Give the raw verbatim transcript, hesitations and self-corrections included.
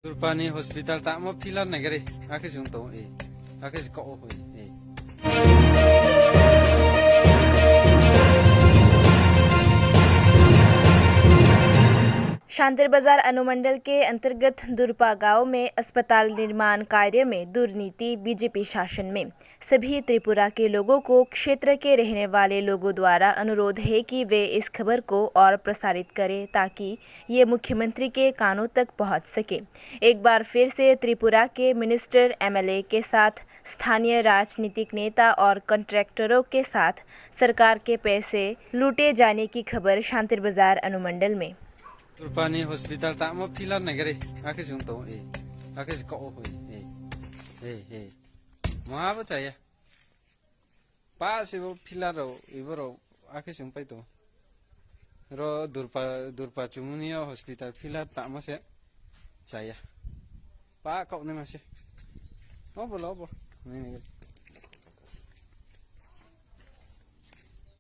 Durpani hospital tamo pillar nagari, akhe jung to, eh. Akhe ko, eh. शांतिर बाजार अनुमंडल के अंतर्गत दुर्पा गांव में अस्पताल निर्माण कार्य में दुर्नीति, बीजेपी शासन में। सभी त्रिपुरा के लोगों को, क्षेत्र के रहने वाले लोगों द्वारा अनुरोध है कि वे इस खबर को और प्रसारित करें, ताकि ये मुख्यमंत्री के कानों तक पहुंच सके। एक बार फिर से त्रिपुरा के मिनिस्टर, एमएलए के साथ स्थानीय राजनीतिक नेता और कॉन्ट्रैक्टरों के साथ सरकार के पैसे लूटे जाने की खबर शांतिर बाजार अनुमंडल में। Durpani hospital tamo pillar nagari, akhe jung to, eh. Akhe ko, eh. Eh, eh. Mo abo chaya. Pa se bo pillar ro, ibo ro, akhe sung pai to. Ro Durpa, Durpa chumuni o hospital pillar tamo se chaya. Pa kok ne ma se. Obo lo, obo. Nini.